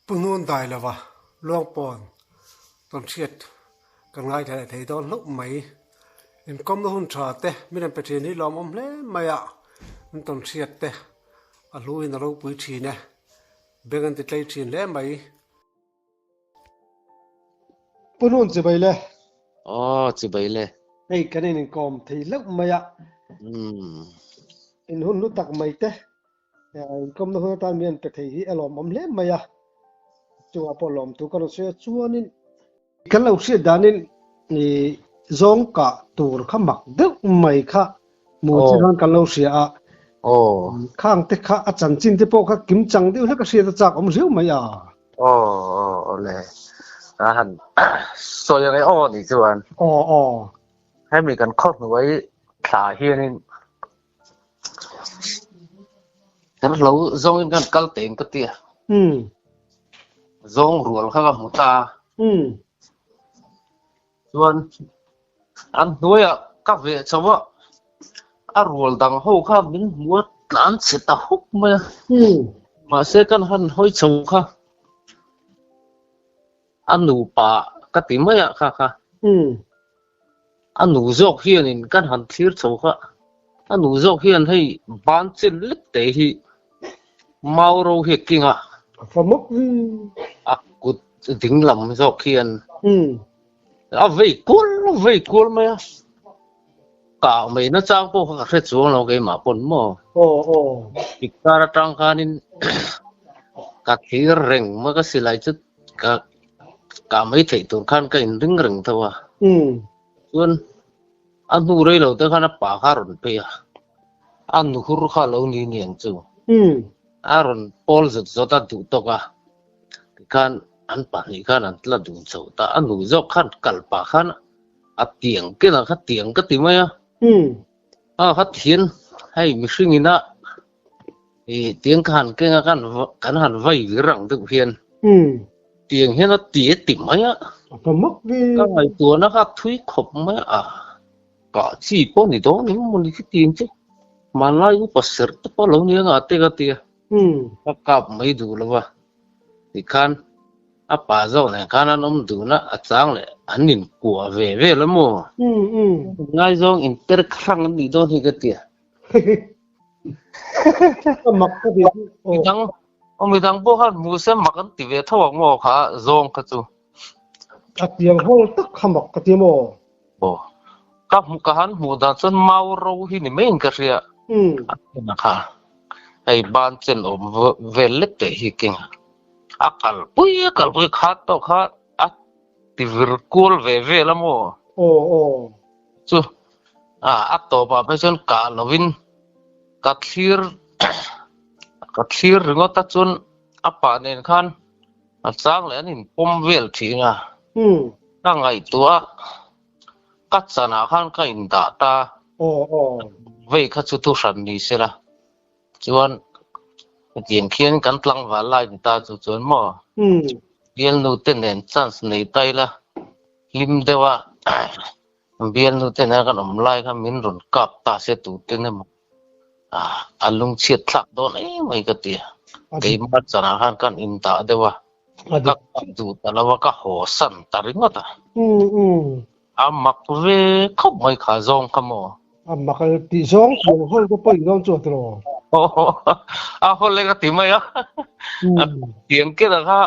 Pu Hnun dai lova Luangpawn tawnhriat kan ngaithla leh thei dawn hlauh mai. Inkawmna hun tha te min rawn pe thin hi lawmawm hle mai a, an tawnhriat te a hluin a ropui thin e, beng an ti tlei thin hle mai. Pu Hnun chibai le. Aw chibai le. Hei kan in inkawm thei hlauh mai a. In hun hlu tak mai te Inkawmna hun atan mi an pe thei hi a lawmawm hle mai a, chungah pawh lawmtu ka rawn sawi a, chuanin kan lo hriat danin zawng kah tur kha mak deuh mai kha hmu che khan kan lo hria a, khang te kha a chanchin te pawh kha kim chang deuh hlek a hriat a chak awm riau mai a. Aw aw awle a han sawi ang e aw nih chuan. Aw aw. Hemi kan khaw hnuai thla hianin Kan hlo zawngin kan kal teng ka tia. Zawng rual kha ka hmu ta a. Chuan an hnuaiah ka veh chho a, a rual dang ho kha min hmu a tlan chhe ta huk mai a. Mahse kan han hawi chho kha a nupa ka ti mai a kha kha. A nu zawk hianin kan han thlir chho kha, a nu zawk hian hei ban chin lek te hi mau ro hi a king a. A fa mawk vi. A kut ding lam zawk hian a vei kual a vei kual mai a, kah mai na chang pawh kha ka hre chuang lo keimah pawn maw. Aw aw. Pikkar atang khanin ka thlir reng mai ka silai chu ka Kah mai theih tur khan ka inring reng tho a. Chuan a hnu rei lo te khan a pa kha a rawn phei a, a nuhur kha a lo ni niang chu. A rawn pawl zawt zawt a duh tawk a, tikhan an pahnih khan an tla dun chho ta. A nu zawk khan kal pah khan a tiang kenah kha tiang ka ti mai a. A kha thian hei mihring ina I tiang ka han keng a kan kan han vai vir ang deuh hian tiang hian a ti a ti mai a. A pa mak ve. Ka ngaihtuahna kha thui khawp mai a. Kah chi pawh ni dawn eng maw ni khi tiang chu. Hmanlai upa serh te pawh lo ni anga te ka ti a. Ka kap mai duh lo va. Tikhan a pa zawk nen khan an awm dun a, a chang leh an inkuah ve vel a maw. Ngaizawng inter hrang an nih dawn hi ka ti a. Ka mak ka ti chu aw. Midang aw midang pawh khan hmu se mak an ti ve tho ang maw kha zawng kha chu. A tiang hawl tak kha mak ka ti maw? Aw ka hmu ka han hmuh dan chuan mau ro hi ni maiin ka hria. A kena kha hei ban chen awm vel lek teh hi keng a. A kalpui a kalpui khat tawh kha a ti vir kual ve vel a maw? Aw aw. Chu a a tawpah phei chuan kah lovin ka thlir ka thlir ringawt a chuan a pah nen khan a chang leh an inpawm vel thin a. Ka ngaihtuah a ka chanah khan ka indah ta. Aw aw. Vei kha chu thuhran ni sela chuan hetiang khian kan tlangval lai ni ta chu chuan maw bialnu te nen chance nei ta ila hlim deuh a bialnu te nen kan awm lai kha min rawn kap ta se tu te emaw a lungchhiat thlak dawn em mai ka ti a keimah chanah khan kan indah deuh a ka kap duh ta lo a ka haw san ta ringawt a a mak ve khawp mai kha zawng kha maw. A mak a tih zawng chu hawl ka pawh in dawn chu a tiraw. A hawl e ka ti mai a. Tiang kela kha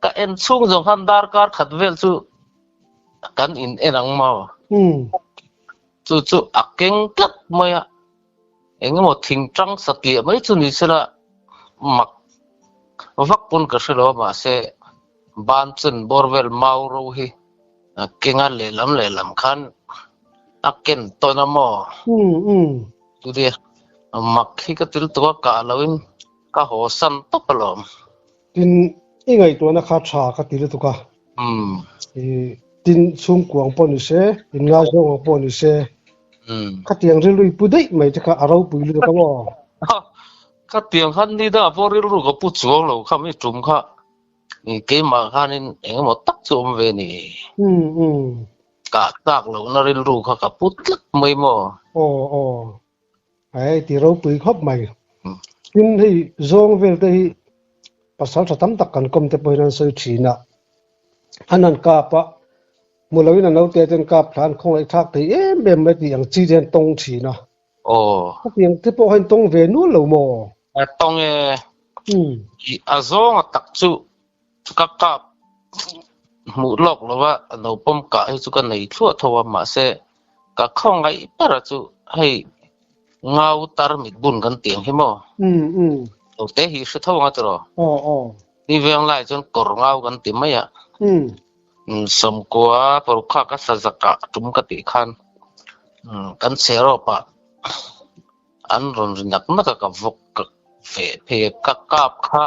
ka en chhung zawng khan darkar khat vel chu kan in en ang maw. Chu chu a keng tlat mai a. Engemaw thing tang satliah mai chu ni sela mak vak pawn ka hre lo a mahse ban chen bawr vel mau ro hi a kenga lehlam lehlam khan a ken tawn a maw? Chutia mak hi ka til tuk a kah loin ka haw san tawp alawm. Tin, i ngaihtuahna kha tha ka ti lutuk a. Tin, chhungkuang pawh ni se, inngaizawng ang pawh ni se, khatiang rilru i pu daih mai te kha a ropui lutuk a maw? Khatiang khan ni dangah pawh rilru ka pu chuang lo kha mi tum kha keimah khanin engemaw tak chu awm ve ni. Kah tlak lohna rilru kha ka pu tlat mai maw? Aw aw. Hei ti ropui khawp mai. Tin hei zawng vel te hi. Pasal tha tam tak kan kawm te pawhin an sawi thin a, an han kap a, hmu loin a naute ten kap thla an khawngaih thlak thei em em mai tih ang chi te an tawng thin a. Aw. Khatiang te pawh khan tawng ve nual lo maw? A tawng e. I a zawnga tak chu ka kap hmuh lawk lo va, a no pawm kah hi chu ka nei thluah tho a, mahse ka khawngaih ber a chu hei Ngau tar mit bun kan tih ang hi maw? Lo te hi hre tho ang a tiraw? Aw aw. Ni veng lai chuan kawr ngau kan ti mai a. Sawmkua parukha ka sa zakah tum ka tih khan kan chhe rawp ah an rawn ri nak nak a ka vawk ka feh phei a ka kap kha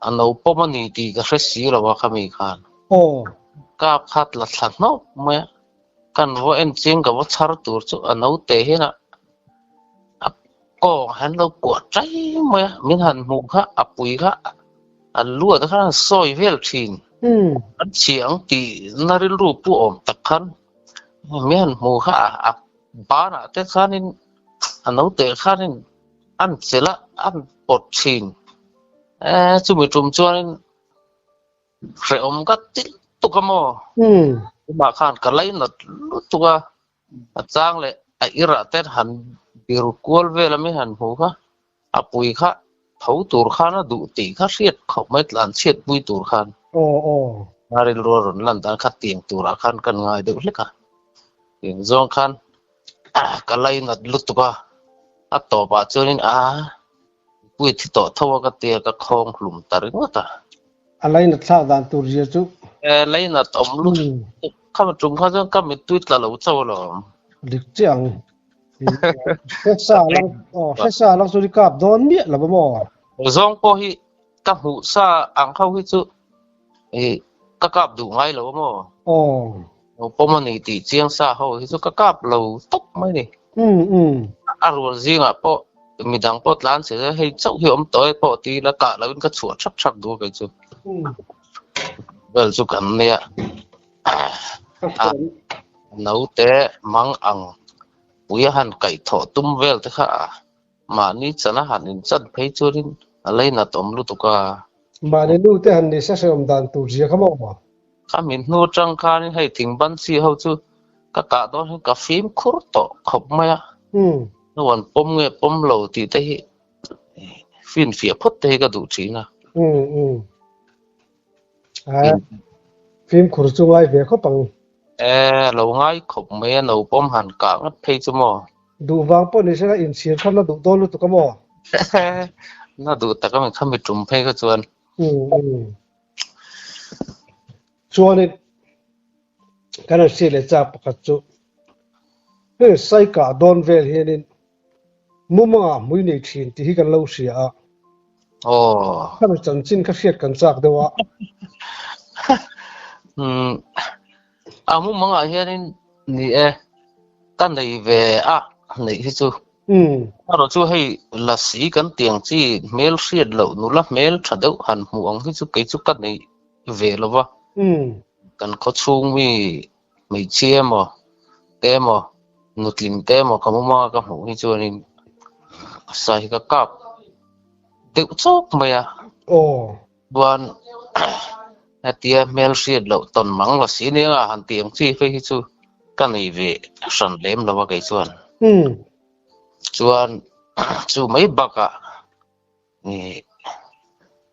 a no pawm a ni tih ka hre si lo a khami khan. Aw. Kap kha la thla hnawk mai a. Kan va en chiang ka va chhar tur chu a naute hian a a kawng han lo kuah tai mai a, min han hmuh kha a pui kha a luat khan a sawi vel thin. An chhia ang tih na rilru pu awm tak khan min han hmuh kha a banah te khanin a naute khanin an chelh a an pawt thin. Eee chumi tum chuanin Hrehawm ka ti lutuk a maw? Amah khan ka lainat lutuk a, a chang leh a irah te han bir kual vel a mi han hmu kha, a pui kha tho tur khan a duh tih kha hriat khawp mai tlan chhiat pui tur khan. A rilru a rawn lan dan kha tiang turah khan kan ngai deuh hlek a, tiang zawng khan ka lainat lutuk a, a tawpah chuanin a Pui thi tawh tho a ka tia ka khawng hlum ta ringawt a. A lainat thlak dan tur zia chu. E lainat awm lut kha mi tum kha chuan ka mittui tla lo chauh alawm. Dik chiah ang. Hresa lang aw hresa lang chu i kap dawn miah lo maw? Zawng pawh hi ka hmuh sa ang ho hi chu i ka kap duh ngai lo maw? Aw. Lo pawm a ni tih chiang sa ho hi chu ka kap lo tawp mai ni. A rual zingah pawh midang pawh tlan che se hei chauh hi awm tawh e pawh ti ila kah loin ka chhuah thak thak duh a kei chu. Vel chu kan nia. A naute mang ang pui a han kaih thawh tum vel te kha a mahni chan a han inchan phei chuanin a lainat awm lutuk a. Mahni nu te han ni se hrehawm dan tur zia kha maw? Ka min hnu atang khanin hei thing ban chi ho chu ka kah dawn hian ka fimkhur tawh khawp mai a. Nu an pawm nge pawm lo tih te hi finfiah phawt te hi ka duh thin a. Fimkhur chu ngai ve khawp ang. E lo ngai khawp mai a no pawm han kah ngat phei chu maw. Duh vang pawh ni sela inchhir kha na duh dawn lutuk a maw? Na duh tak a mi kha mi tum phei kha chuan. Chuanin kan han hriat leh chak pakhat chu heng sai kah dawn vel hianin mumangah hmui nei thin tih hi kan lo hria a. Aw. Khami chanchin kha hriat kan chak deuh a. Umm a mumangah hianin ni e ka nei ve a neih hi chu. Erawh chu hei lasi kan tih ang chi hmel hriat loh nula hmel tha deuh han hmuh ang hi chu kei chu ka nei ve lo va. Kan khaw chhung mi hmeichhia emaw te emaw nutling te emaw ka mumanga ka hmuh hi chuanin sa hi ka kap deuh chawk mai a. Chuan hetia hmel hriat loh tawn mang la si nia nga han tih ang chi phei hi chu ka nei ve hran lem lo a kei chuan. Chuan chu mai bakah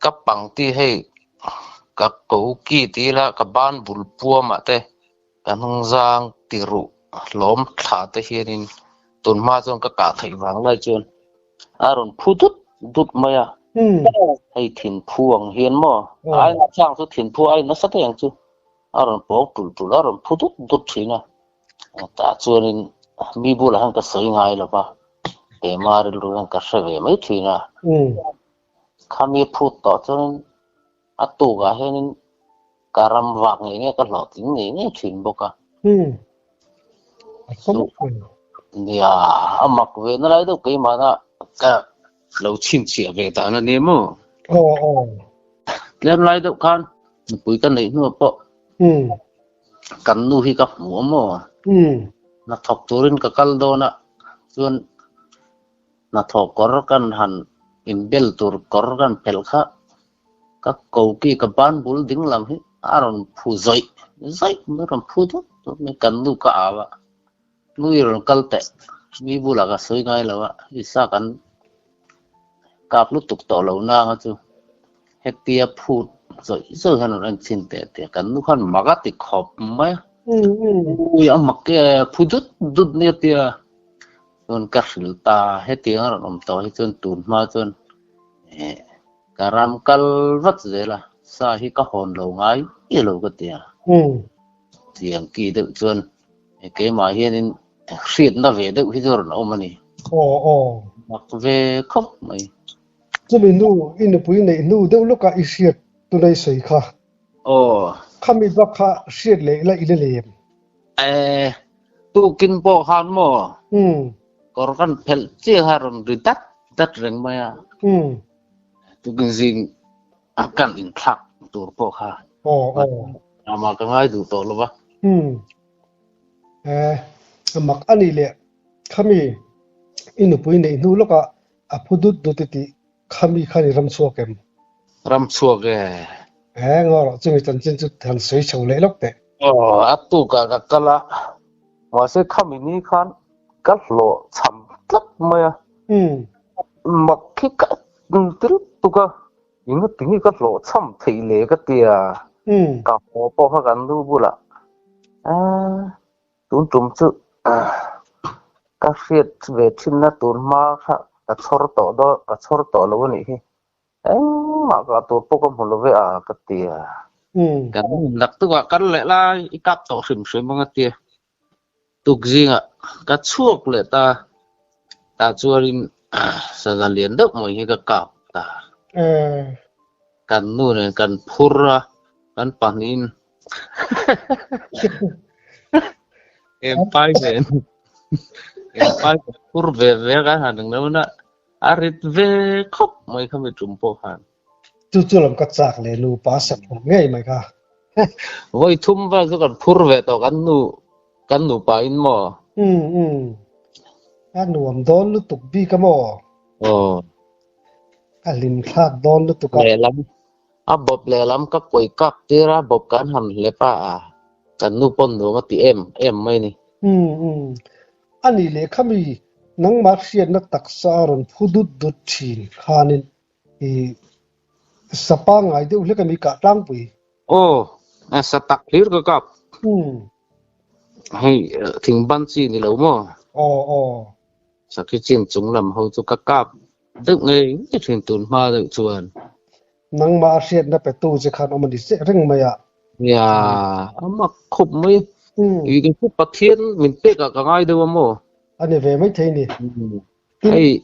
ka pang ti hei ka ko ki ti ila ka ban bul puamah te ka hnungzang ti ruh hlawm thla te hianin tunhma chuan ka kah theih vang lai chuan A rawn phu dut dut mai a. Hei thinphu ang hian maw? Ai na chang chu thinphu ai nasa te ang chu. A rawn pawng tul tul a rawn phu dut dut thin a. Tah chuanin mi bulah hian ka sawi ngai lo va. Keimah rilru hian ka hre ve mai thin a. Khami phut tawh chuanin a tukah hianin ka ram vak ngei ngei ka hlawhtling ngei ngei thin bawk a. Nia, a mak ve na lai deuh keimahna ka lo chhinchhiah ve dan a ni maw? Tlem lai deuh khan nupui ka neih hnuah pawh kan nu hi ka hmu a maw? Hnathawk turin ka kal dawn a, chuan hnathawh kawr kan han inbel tur kawr kan phelh kha. Ka koki ka ban bul ding lam hi a rawn phu zawih zawih mai, a rawn phu dawt dawt mai. Kan nu ka au a, nu i rawn kal teh, mi bulah ka sawi ngai lo a, i sa kan kap lutuk tawh lo nang a chu hetia phut zawih zawih hian rawn en chhin teh teh kan nu khan mak a ti khawp mai a, ui a mak e phu dut dut nia tia chuan ka hrilh ta hetiang a rawn awm tawh hi chuan tun hma chuan eh ka ram kal vat zel a sa hi ka hawn lo ngai miah lo ka ti a tiang ki deuh chuan keimah hianin hriatna ve deuh hi chu a rawn awm a ni. Aw aw. Mak ve khawp mai. Chumi nu i nupui neih hnu deuh lawkah i hriat tuna i sawi kha. Aw. Khami bak kha hriat leh ila i la lem. Eh, tukin pawh khan maw? Umm. Kawr kan phelh chiah kha a rawn ri dat dat reng mai a. Umm. Tukin zing a kan inthlak tur pawh kha. Aw aw. Amah ka ngai duh tawh lo va. Umm. Eh, a mak a nih leh khami i nupui neih hnu lawkah a phu dut dut i tih khami khan i ram chhuak em? Ram chhuak e. Eh, ngaw rawh chumi chanchin chu han sawi chho leh lawk teh. Aw, a tukah ka kal a, mahse khami ni khan ka hlawh chham tlat mai a. Umm. Mak khi ka tel tuk a. Engati nge ka hlawhchham theih le ka ti a, ka haw pawh kha kan nu bulah aaa tun tum chu ka hriat ve thinna tur hma kha ka chhawr tawh dawn ka chhawr tawh lo a nih hi, engmah kah tur pawh ka hmu lo ve a ka ti a. Kan dak tukah kal leh lai i kap tawh hrim hrim ang a ti a. Tukzingah ka chhuak leh ta, tah chuanin sangha lian deuh mai hi ka kap ta. Kan nu nen kan phur a, kan pahnihin Empai nen Empai kan phur ve ve a, kan han eng lo na a rit ve khawp mai kha mi tum pawh khan. Chu chu lam ka chak leh nupa sak awm ngei mai kha. Vawi thum vel chu kan phur ve tawh kan nu kan nupa in maw? Umm umm. A nuam dawn lutuk bik a maw? Aw. A hlim thlak dawn lutuk a. Lehlam a bawp lehlam ka kawi kak tir a bawp kan han hlep a kan nu pawn nuam a ti em em mai ni. Umm umm. A nih leh khami nangmah hriatna taksa a rawn phu dut dut thin khanin I sa pangngai deuh hlek a mi kah tlangpui. Aw, sa tak hlir ka kap. Umm. Hei thing ban chi ni lo maw? Aw aw. Sakhi chin chung lam ho chu ka kap deuh ngei ngei thin tun hma deuh chuan. Nangmah a hriatna petu che khan awm a ni chiah reng mai a. Nia, a mak khawp mai. Umm. I chu Pathian min pek ah ka ngai deuh a maw? A ni ve maithei ni. Hei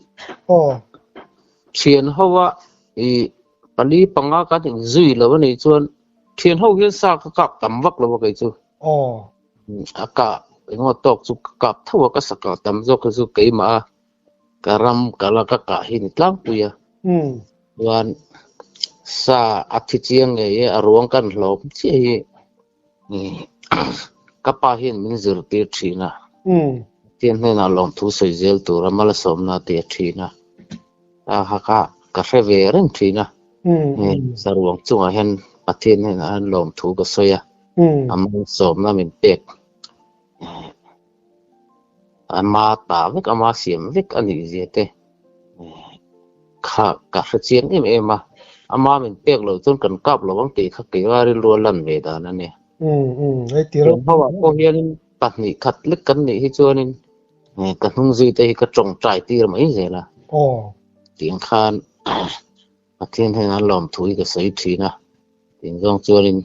Aw. Thian ho a i pali panga kan in zui lo a nih chuan thian ho hian sa ka kap tam vak lo a kei chu. Aw. A kah engemaw tawk chu ka kap tho a ka sa kah tam zawk hi chu keimah a ka ram ka la ka kah hi ni tlangpui a. Umm. Chuan sa a thi chiang ngei e a ruang kan hlawm chiah hi Ka pa hian min zirtir thin a, Pathian hnenah lawmthu sawi zel tura malsawmna a ti a thin a, ka ha kha ka hre ve reng thin a, saruang chungah hian Pathian hnenah hian lawmthu ka sawi a, a malsawmna min pek ama ta vek ama siam vek a nih zia te kha ka hre chiang em em a, ama min pek loh chuan kan kap lo ang tih kha keia rilru a lan ve dan a nia. Thiam ho ah pawh hianin pahnih khat lek kan nih hi chuanin ka hnung zui te hi ka tawngtai tir mai zel a, tiang khan Pathian hian a lawmthu hi ka sawi thin a, tin zawng chuanin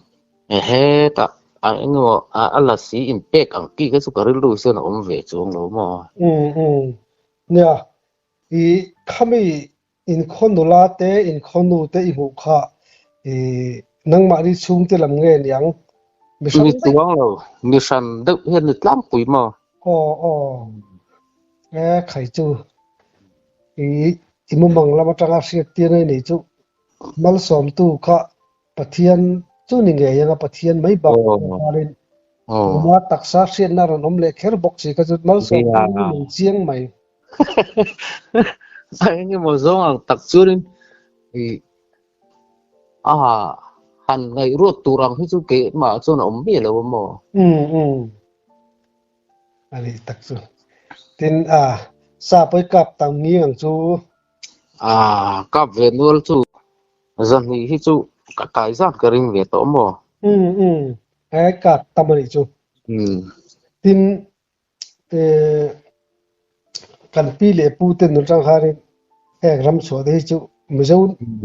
hetah a engemaw a la si inpek ang tih kha chu ka rilru hian a awm ve chuang lo maw? Umm umm nia i khami inkhaw nula te inkhaw nu te i hmuh kha i nangmahni chhungte lam nge niang mi hran Mi chuang lo mi hran deuh hian ni tlangpui maw? Aw aw e khai chu I i mumang lam atanga hriat tir ngei nei chu malsawmtu kha Pathian chu ni ngei anga Pathian mai bak khanin tuna taksa hriatna rawn awm leh kher bawk si kha chu malsawmtu ni nei chiang mai. A engemaw zawng ang tak chuanin i. A han ngaihruat tur ang hi chu keimah chuan a awm miah lo a maw? Umm umm. A nih tak chu. Tin a, sa pawi kap tam ngi ang chu. A, kap ve nual chu zahnih hi chu ka kai zat ka ring ve tawh maw? Umm umm. He kap tam a nih chu. Umm. Tin, Kan pi leh pu te nun atang khanin heng ram chhuah te hi chu Mizo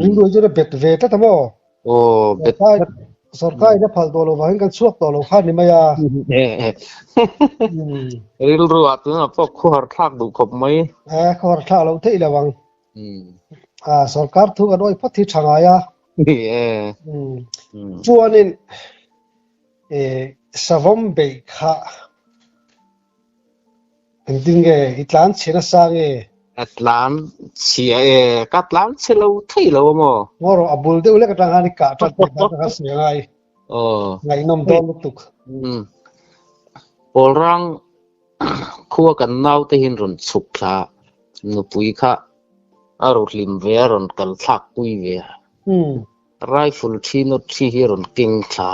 rilru hi chuan a bet ve tlat a maw? Aw, bet tlat. Sorkar in a phal tawh lo vangin kan chhuak tawh lo kha ni mai a. Rilru ah tunah pawh khuhar thlak duh khawp mai. Khuhar thlak loh theih lo ang. Sorkar thu kan awih phawt hi tha ngai a. Chuanin Savawm beih kha engtin nge i tlan chhe nasa nge? Ka tlan chhia e, ka tlan chhe lo thei lo a maw? Ngaw rawh, a bul deuh lek atang khan i kah ṭan tih dan kha sawi angai. Aw. Ngaihnawm dawn lutuk. Pawlrang khua kan naute hian rawn chhuk thla nupui kha a rawn hlim ve a, rawn kal thlak pui ve a. Rifle thi nawt thi hi a rawn keng thla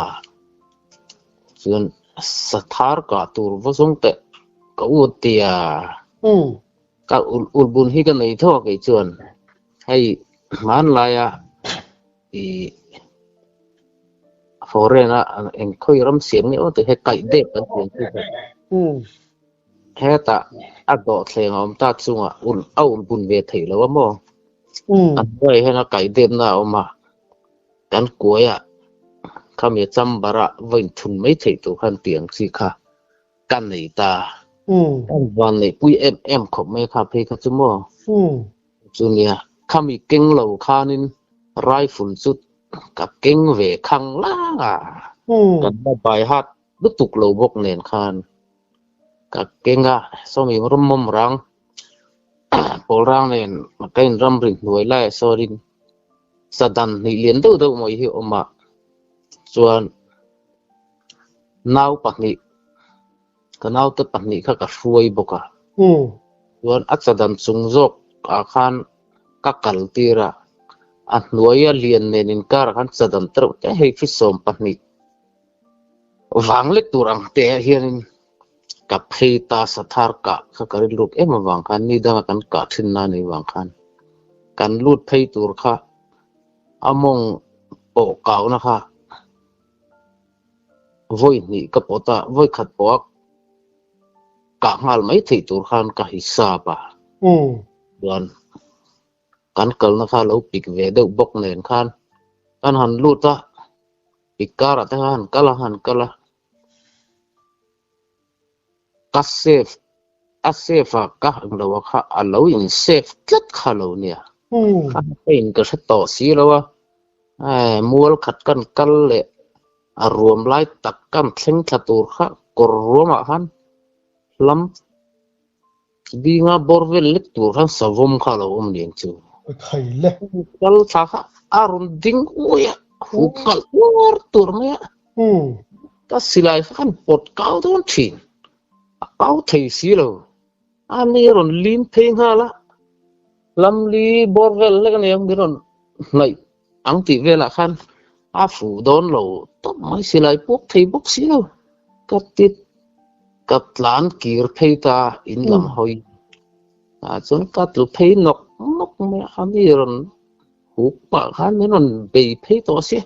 chuan sathar kah tur va zawng teh ka u tia ka ul bun hi ka nei tho a kei chuan hei hmanlaia ih foreign a eng khawi ram siam nge aw tih hi kaih dep kan tih ang chi kha hetah a dawhthleng a awm ta chungah ul a ul bun ve theih lo a maw. A hnuaiah hian a kaih depna a awm a, kan kuaiah khami chamber ah va inthun mai theih tur khan tih ang chi kha ka nei ta. Ka van neihpui em em khawp mai kha phei kha chu maw. Chu nia, khami keng lo khanin rifle chu ka keng ve khang lang a, kan la bai hat lutuk lo bawk nen khan ka keng a, sawmi rawmawm rang pawl rang nen ka in ramri hnuai laiah sawn sadan hnih lian deuh deuh mai hi a awm a, chuan nau pahnih ka naute pahnih kha ka hruai bawk a, chuan a sadan chung zawk ah khan ka kal tir a, a hnuaia lian nen inkarah khan sadan tereuh te hei 22 Vang lek tur ang te ah hianin ka phei ta sathar kah kha ka rilruk em avang khan ni danga kan kah thin na ni vang khan kan lut phei tur kha a mawng pawh kauna kha vawi hnih ka pawt a, vawi khat pawh a kah nghal mai theih tur khan ka hisap a. Chuan kan kalna kha lo pik ve deuh bawk nen khan kan han lut a. I car ah te khan han kal a han kal a ka save a save a ka han lo a kha a lo in save tlat kha lo nia kha ka in ka hre tawh si lo a mual khat kan kal leh a ruam lai tak kan thleng thla tur kha kawr ruam ah khan hlam Dinga bawr vel lek tur khan savawm kha a lo awm lian chu. Khai le. Kal thla kha a rawn ding uai a, hup nghalh tuar tuar mai a. Ka silai kha khan pawt kau dawn thin, a kau thei si lo. A ni a rawn lim phei nghal a, lamli bawr vel lek a ni ang min rawn hnaih ang tih velah khan a fuh dawn lo tawp mai silai puak thei bawk si lo. Ka ti ka tlan kir phei ta in lam hawi ah chuan ka tlu phei nawk nawk mai a mi rawn huk pah khan min rawn bei phei tawh sia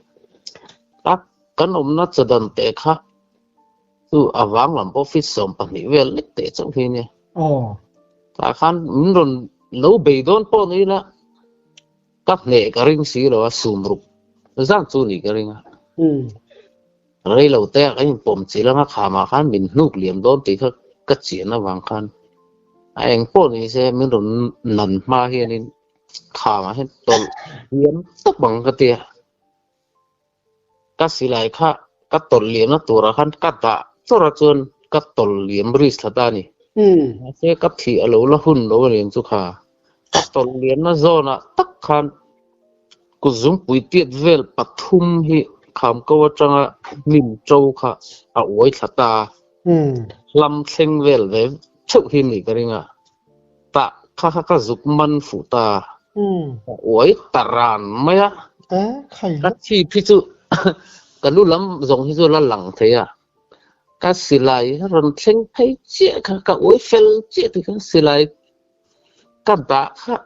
a kan awmna chadan teh kha chu a vang lam pawh feet 12 vel lek teh chauh hi nia tah khan min rawn lo bei dawn pawh ni ila Ka hneh ka ring si lo a, sum ruk zan chu nih ka ring a. Rei lo te ah kan inpawm chilh anga khamah khan min hnuk liam dawn tih kha ka chian avang khan a eng pawh ni se min rawn nan hma hianin khamah hian tawlh liam tawp ang ka ti a. Ka silai kha ka tawlh liamna turah khan ka dah chawrh a chuan ka tawlh liam risk thla ta a ni. Mahse ka thih a lo la hun lo a niang chu kha. Ka tawlh liamna zawnah tak khan kut zungpui tiat vel pathum hi khamko atanga hnim to kha a uai thla ta a. Hlam thleng vel ve theuh hi a nih ka ring a. Tah kha kha ka zuk man fuh ta a. A uai ta ran mai a. Ka chhip hi chu ka lu lam zawng hi chu la lang thei a, ka silai rawn thleng phei chiah kha ka uai fel chiah ti khan silai ka dah kha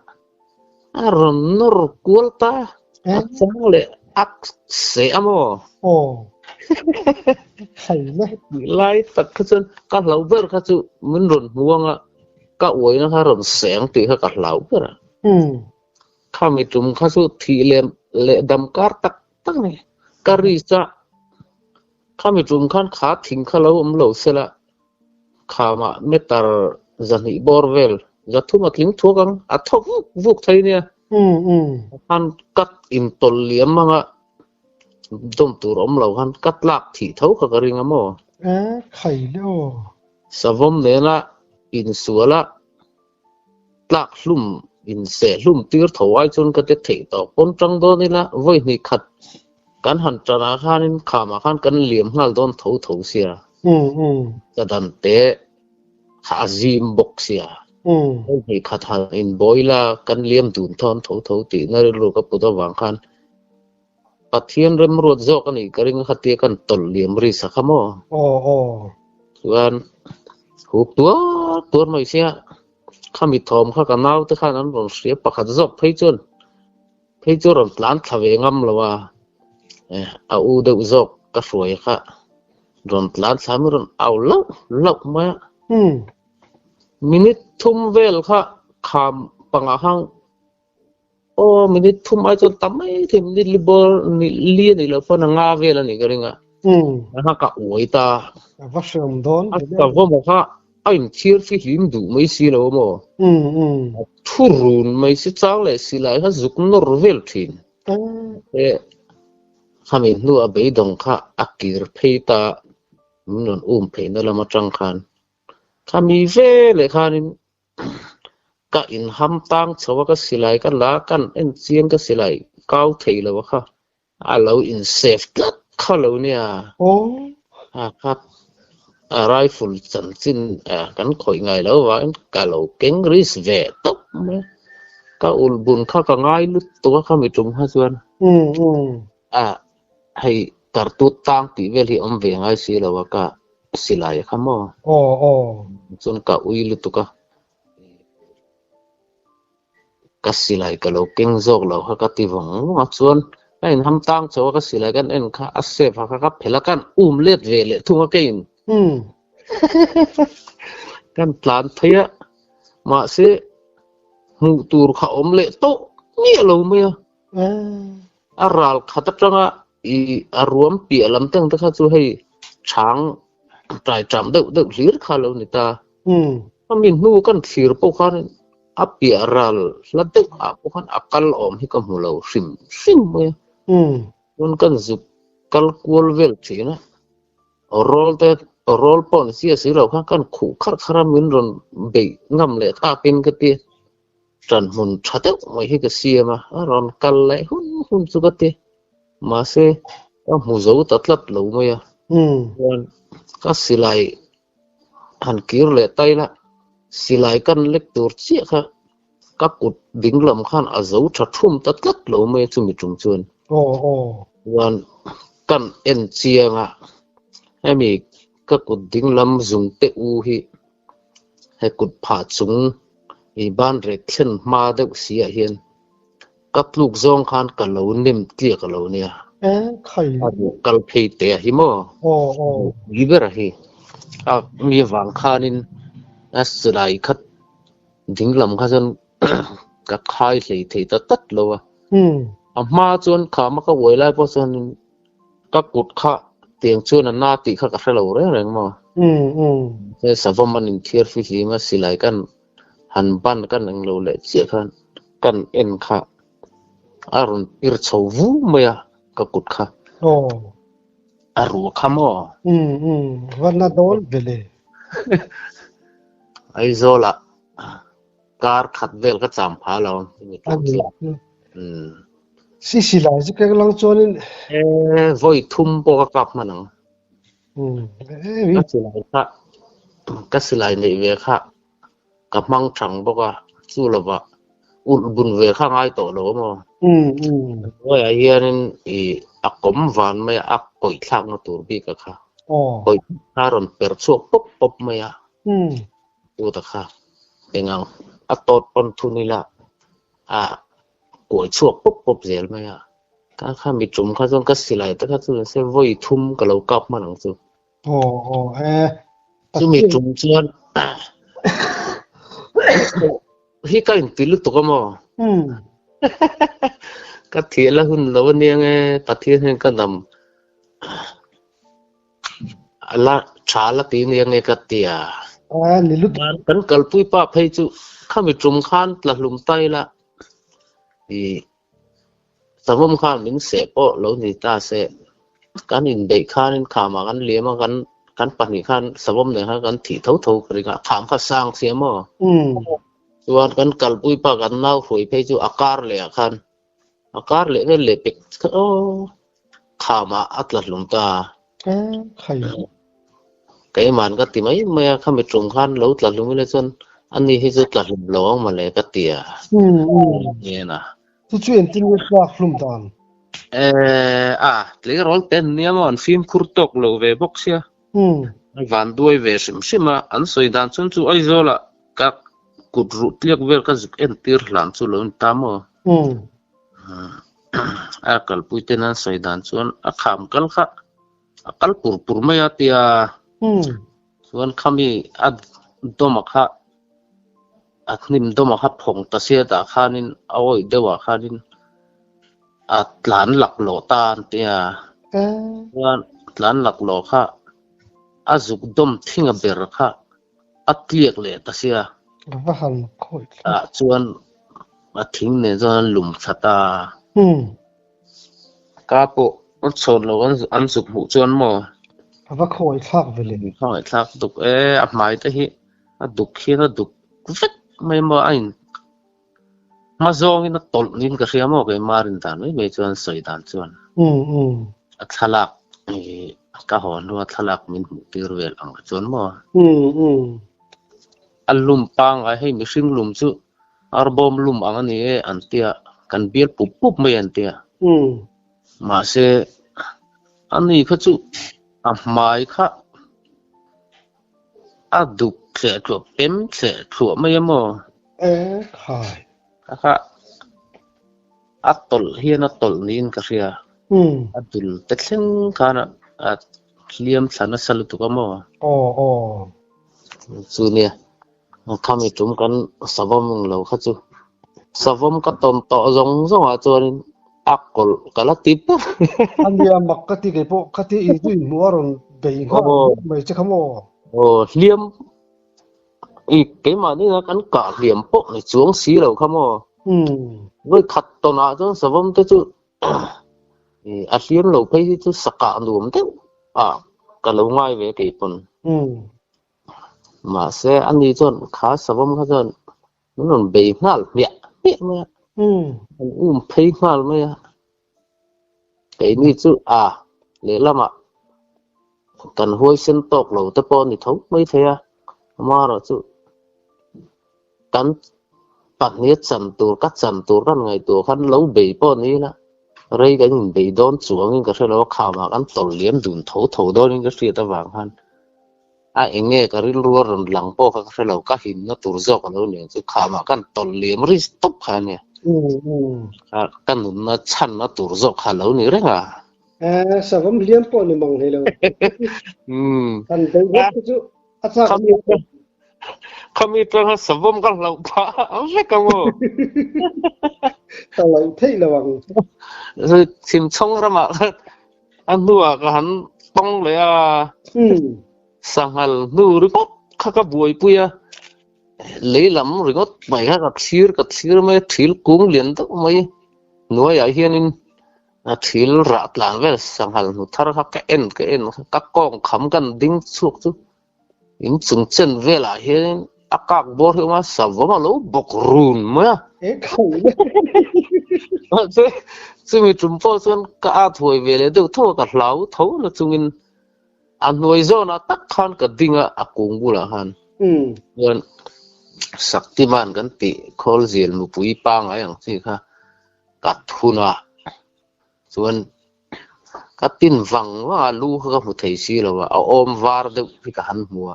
a rawn nawr kual ta a chang leh a seh a maw? Aw khai le. Tih lai tak kha chuan ka hlau ber kha chu min rawn hmu ang a, ka uaina kha rawn seh ang tih kha ka hlau ber a. Khami tum kha chu thih leh leh dam kar tak tak a ni. Ka risk a, khami tum khan kha thing kha lo awm lo sela khamah meter zahnih bawr vel zathum a tling thuak ang, a thaw vuk vuk thei nia. Khan cut intawlh liam anga dawm tur awm lo khan cut lak thih tho kha ka ring a maw? E khai le aw. Savawm nena insuala tlak hlum inseh hlum tir tho ai chuan ka ti theih tawh pawn tang dawn ila vawi hnih khat kan han tan ah khanin kham ah khan kan liam nghal dawn tho tho sia ka dan te kha a zim bawk sia vawi hnih khat han inbawi ila kan liam dun thawn tho tho tih na rilru ka put avang khan Pathian remruat zawk a nih ka ring a khatia kan tawlh liam ri sak a maw? Aw aw. Chuan hup tuar tuar mai sia khami thawm kha ka naute khan an rawn hria pakhat zawk phei chuan phei chu rawn tlan thla ve ngam lo a, eh a u deuh zawk ka hruai kha rawn tlan thla mai rawn au lauh lauh mai a. Minute thum vel kha kham pangah khan Aw minute thum ai chuan tam mai thei minute li bawr li a nih loh pawn a nga vel a nih ka ring a. A ka uai ta. A va hreawm dawn. A ka va maw kha a inthiar khi hlim duh mai si lo maw. A thu run mai si chang leh si lai kha zuk nawr vel thin. E khami hnu a beidawng kha a kir phei ta min rawn um pheihna lam atang khan. Khami veleh khanin Ka inham tang chho a ka silai ka la kan en chiang ka silai kau thei lo a kha a lo in save tlat kha lo nia a kha a rifle chanchin kan khawih ngai lo vangin ka lo keng risk ve tawp mai a ka ulh bun kha ka ngai lutuk a khami tum kha chuan a hei tartut tang tih vel hi awm ve ngai si lo a ka silai kha maw? Aw aw. Chuan ka ui lutuk a, ka silai ka lo keng zawk lo kha ka ti vawng vawng a, chuan ka inham tang chho a ka silai kan en kha a safe a kha ka phelh a kan um let ve leh thung a keiin kan tlan phei a, mahse hmuh tur kha awm leh tawh miah lo mai a. A ral khat atanga i a ruam piah lam teng te kha chu hei chhang tai ṭam deuh deuh hlir kha lo ni ta. A mi hnu kan thlir pawh khan a piah ral hla deuh ah pawh khan a kal awm hi ka hmu lo hrim hrim mai a. Chuan kan zuk kal kual vel thin a, rawl te rawl pawh ni sia si lo khan kan khuh kharh kharh a min rawn beih ngam leh takin ka ti. Ṭan hmun ṭha deuh mai hi ka siam a, a rawn kal leh hun hun chu ka ti. Mahse, ka hmu zo ta tlat lo mai a. Chuan ka silai han kir leh ta ila, silai kan lek tur chiah kha ka kut ding lam khan a zo ṭha ṭhum ta tlat lo mai a chumi ṭum chuan. Chuan kan en chiang a, hemi ka kut ding lam zung te u hi He kut phah chung i ban rek thlen hma deuh si ah hian ka tluk zawng khan ka lo nem tliak a lo nia. A duh kal phei te a hi maw? Ni ber a hi. A mi avang khanin a silai khat dinglam kha chuan ka khai hlei thei ta tlat lo a. A hma chuan khama ka uai lai pawh chuan Ka kut kha tiang chuan a na tih kha ka hre lo reng reng maw? He savawm an inthiar fihlim a silai kan han ban kan eng lo leh chiah khan kan en kha a rawn pir chho vu mai a ka kut kha. A ruah kha maw? Va na dawn ve le. Aizawl ah kar khat vel ka cham pha lo. Si silai chu keng lang chuanin. E vawi thum pawh ka kap hman ang. Ka silai kha ka silai neih ve kha ka hmang thang bawk a, chu lovah Ulh bun ve kha ngai tawh lo maw? Hnuaiah hianin i a kawm van mai a, a kawih thlakna tur bik a kha. Kawih kha a rawn per chhuak pawp pawp mai a. Puta kha eng ang a tawt pawn thun ila a kuai chhuak pawp pawp zel mai a. Ka kha mi tum kha chuan ka silai te kha chu se vawi thum ka lo kap hman ang chu. Chumi tum chuan hi ka inti lutuk a maw? Ka thih la hun lo ania nge Pathian hian ka dam a la tha la ti ania nge ka ti a. Kan kalpui pa phei chu khami tum khan tla hlum ta ila i Savawm khan min seh pawh lo ni ta se, kan inbeih khanin khamah kan liam a, kan kan pahnih khan savawm nen khan kan thih tho tho ka ring a, kham kha sang sia maw? Chuan kan kalpui pa kan nau hruai phei chu a kar leh ah khan a kar leh vel leh pek kha aw khamah a tla hlum ta. Keimahn ka ti mai mai a, khami tum khan lo tla hlum ila chuan ani hi chu tla hlum lo ang mawle ka ti a. Ngen a. Chu chu engtin nge tlak hlum dan? Eh, a, tleirawl te an nia maw, an fimkhur tawk lo ve bawk sia. An van duai ve hrim hrim a, an sawi dan chuan chu Aizawlah ka kut ruh tliak vel ka zuk entir hlan chu lo ni ta maw. A kalpui ten an sawi dan chuan a kham kal kha a kal pur pur mai a tia chuan khami a dawm a kha a hnim dawm a kha phawng ta sia tah khanin a awih deuh ah khanin a tlan laklawh ta an tia chuan tlan laklawh kha a zuk dawm thing a ber kha a tliak leh ta sia ah chuan a thing nen chuan an lum thla ta. Ka pawh a chhawn lo an zuk hmuh chuan maw? A va khawngaih thlak ve le. Khawngaih thlak duk e, a hmai te hi a duk hian a duk vek mai maw a in hma zawngin a tawlh niin ka hria maw keimah rin dan mai mai chuan sawi dan chuan. A thlalak ka haw hnua thlalak min hmuh tir vel ang chuan maw? A lum pangngai hei mihring lum chu Arbawm lum ang a ni e an tia, kan bial pup pup mai an tia. Mahse, a ni kha chu a hmai kha a duk thleh thluah, pem thleh thluah mai a maw? Kha kha a tawlh hian a tawlh niin ka hria. A dul te thleng khan a hliam thla nasa lutuk a maw? Chu nia. Khami tum kan savawm ang lo kha chu savawm ka tawn tawh zawng zawng ah chuanin a kawlh ka la ti ber. A nia mak ka ti kei pawh kha ti in chu in hmuh a rawn bei nghal vek mai che kha maw? Aw hliam i keimahni na kan kah hliam pawh ni chuang si lo kha maw? Vawi khat tawn ah chuan savawm te chu a hliam lo phei hi chu sakah nuam deuh ah ka lo ngai ve kei pawn. Mahse, ani chuan kha savawm kha chuan min rawn bei nghal hmiah hmiah mai a, an um phei nghal mai a. Keini chu a lehlamah kan huaisen tawk lo te pawh a ni tho mai thei a, amaherawh chu kan pahnih a chan tur ka chan tur kan ngaihtuah khan lo bei pawh ni ila rei kan inbei dawn chuangin ka hre lo a, khamah kan tawlh liam dun tho tho dawnin ka hriat avang khan A eng nge ka rilru a rawn lang pawh kha ka hre lo, ka himna tur zawk a lo ni ang chu, khamah khan tawlh liam ri tawp kha a nia. Ka nunna chhanna tur zawk kha a lo ni reng a. Savawm hliam pawh ni mang hlei lo. Kan bei ngawt te chu a chak Khami khami tanga savawm ka hlauh phah vek ang aw. Ka hlauh theih lo ang. Chhimchhawng ramah khan A hnuah ka han tawng leh a, sanghal hnu ringawt kha ka buaipui a, lei lam ringawt mai kha ka thlir ka thlir mai a, thil kung lian deuh mai hnuaiah hianin a thil rah tlan vel sanghal hnu thar kha ka en ka en ka kawng kham kan ding chhuak chu In chung chen velah hianin a kak bawr hi a awm a, savawm a lo bawk run mai a. Mahse, chumi tum pawh chuan ka at huai ve leh deuh tho a, ka hlau tho na chungin a hnuai zawnah tak khan ka ding a, a kung bulah khan. Chuan. Shaktiman kan tih khawl zial mupui pangai ang chi kha ka thun a, chuan ka tin vang vang a, lu kha ka hmu thei si lo a, a awm var deuh hi ka han hmu a,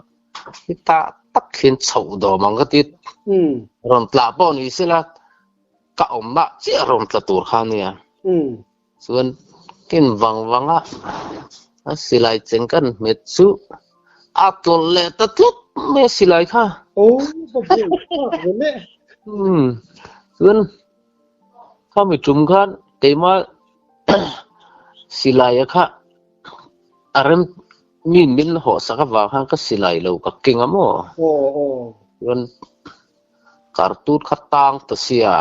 heta tak hian chhoh dawm ang ka ti, rawn tla pawh ni sela ka awmna chiah rawn tla tur kha a nia. Chuan kin vang vang a, a silai cheng kan hmet chu a tlawlh leh ta tlat mai a silai kha. Aw, ka buai tak ve le. Umm, chuan khami tum khan keima silai a kha a rem mi min hawh sak avang khan ka silai lo ka keng a maw? Aw, aw. Chuan kartut kha tang ta sia.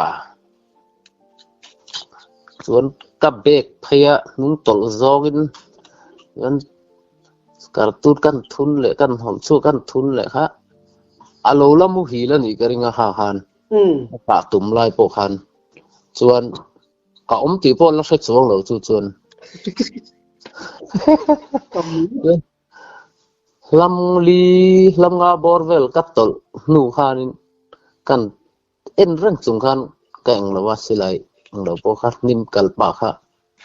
Chuan ka bag phei a hnung tawlh zawngin chuan kartut kan thun leh kan hawlh chhuak kan thun leh kha a lo la muhil a nih ka ring a ha khan a kah tum lai pawh khan chuan ka awm tih pawh la hre chuang lo chu chuan hlam li hlam nga bawr vel ka tawlh hnu khanin kan En reng chung khan ka eng lo a, silai eng lo pawh kha hnim kal pah kha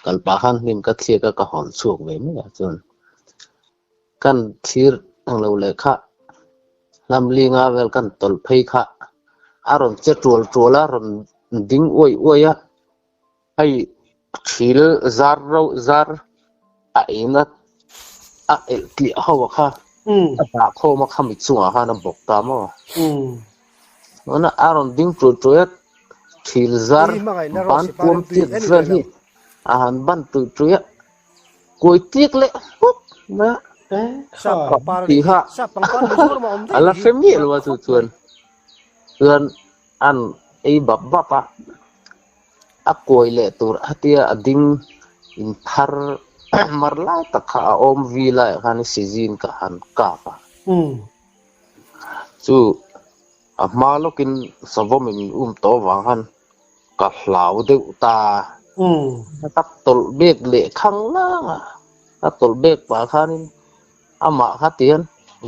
kal pah khan hnim ka thliak a ka hawn chhuak ve mai a chuan kan thlir eng lo leh kha hnam li nga vel kan tawlh phei kha a rawn che tual tual a rawn ding uai uai a hei thil zar ro zar a eina a elh tliah ho a kha a dah khawm a khami chungah khan a bawk ta maw tuna a rawn ding tuai tuai a thil zar ban puam tiat vel hi a han ban tuih tuih a kuai tiak leh hawk mai a tih kha a la hre miah lo a chu chuan chuan an ei bap bap a. A kuai leh tur hatia a ding in phar mar lai tak kha a awm vi laiah khan sizin ka han kap a. Chu a hma lawkin savawm in um tawh avang khan ka hlau deuh ta. Ka tawlh bek leh khang lang a, ka tawlh bek pah khanin amah kha tihian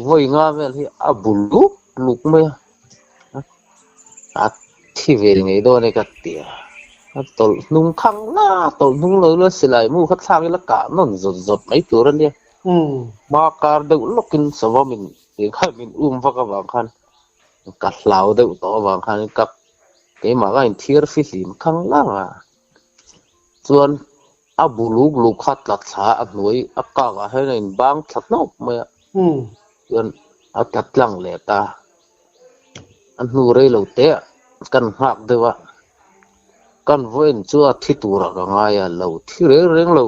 vawi nga vel hi a bu luk luk mai a. A thi ve ngei dawn e ka ti a, a tawlh hnung khang la, tawlh hnung lo la silai mu kha thlak ila kah nawn zawt zawt mai tur a nia. Hma kar deuh lawkin savawm in tih khan min um vak avang khan ka hlau deuh tawh avang khan ka keimah kha inthiar fihlim khang lang a. Chuan a bu luk luk kha tla thla a hnuai a kak ah hian a inbang thla hnawk mai a. Chuan a tla tlang leh ta. A hnu rei lo te ah kan nghak deuh a, kan vawiin chu a thi turah ka ngai a, lo thi reng reng lo.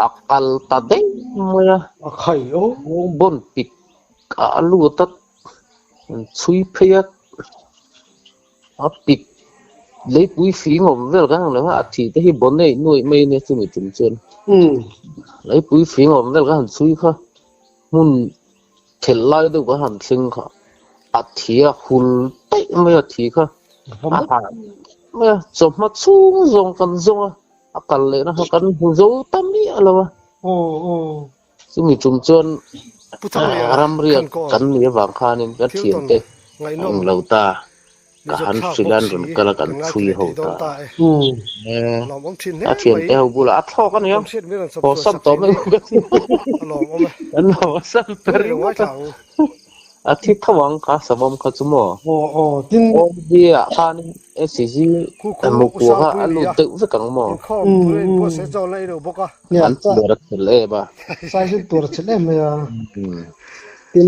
A kal ta daih mai a. A khai aw. Bawn pik a lut a, chhui phei a, a pik leipui fing awm vel kan ang lo a, a thi te hi bawn eih nuaih mai a nia chumi tum chuan. Leipui fing awm vel kan han chhui kha hmun Thelh lai deuh ka han thleng kha a thi a hul daih mai a thi kha a hah mai a chawhma chhung zawng kan zawng a a kal leh na kha kan hmu zo ta miah lo a chumi tum chuan ramriak kan nih avang khanin ka thiante a englo ta. Ka han hrilh a, an rawn kal a, kan chhui ho ta. A thiante ho bulah a thlawk a nia, haw sam tawh mai ka ti. An haw sam ta ringawt a, a thi tho ang kha savawm kha chu maw. Awmzia ah khanin SCG mukua kha a lut deuh vek ang maw. An tuar a chhel em a. Saizin tuar a chhel em mai a. Tin.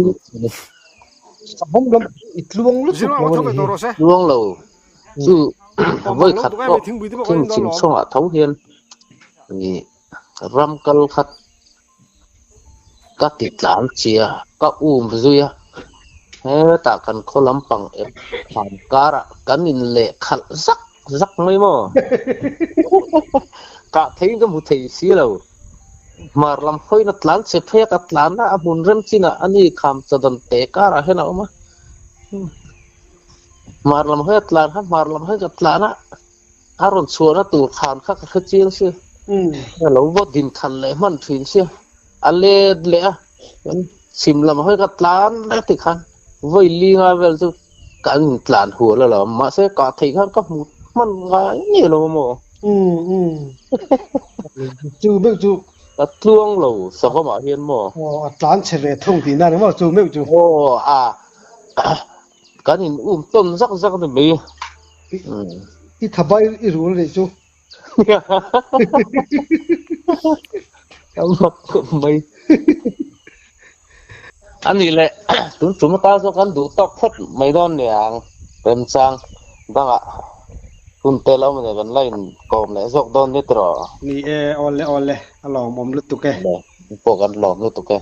Savawm lam i tluang lutuk lo a nih hi. Tluang lo chu vawi khat pawh thing chhim chhawngah tho hian ram kal khat ka ti tlan chia ka um zui a, hetah kan khaw lampang ep thlan karah kan in leh khalh zak zak mai maw? Kah theiin ka hmu thei si lo. Hmar lam hawiin a tlan chhe phei a, ka tlan a, a hmun rem chinah a ni kham chadan te karah hian a awm a. Hmar lam hawi a tlan kha hmar lam hawi ka tlan a, a rawn chhuahna tur khan kha ka hre chiang sia. A lo va din khalh leh hman thin sia, a let leh a, chhim lam hawi ka tlan leh ti khan. Vawi linga vel chu kan intlan hual alawm, mahse kah theih khan ka hmu hman ngai ngei lo maw? Umm umm chu meuh chu. Ka tluang lo savawmah hian maw? Aw a tlan chhe ve thung tihna ni maw chu meuh chu. Aw a kan in um tawn zak zak ni mai. I tha bai i rul anih chu. A mak khawp mai. A nih leh tun tum atan chuan kan duh tawk phawt mai dawn niang remchang dangah hun te lo awm kan la inkawm leh zawk dawn ni tiraw? Ni e, awle awle, a lawmawm lutuk e. Pawh kan lawm lutuk e.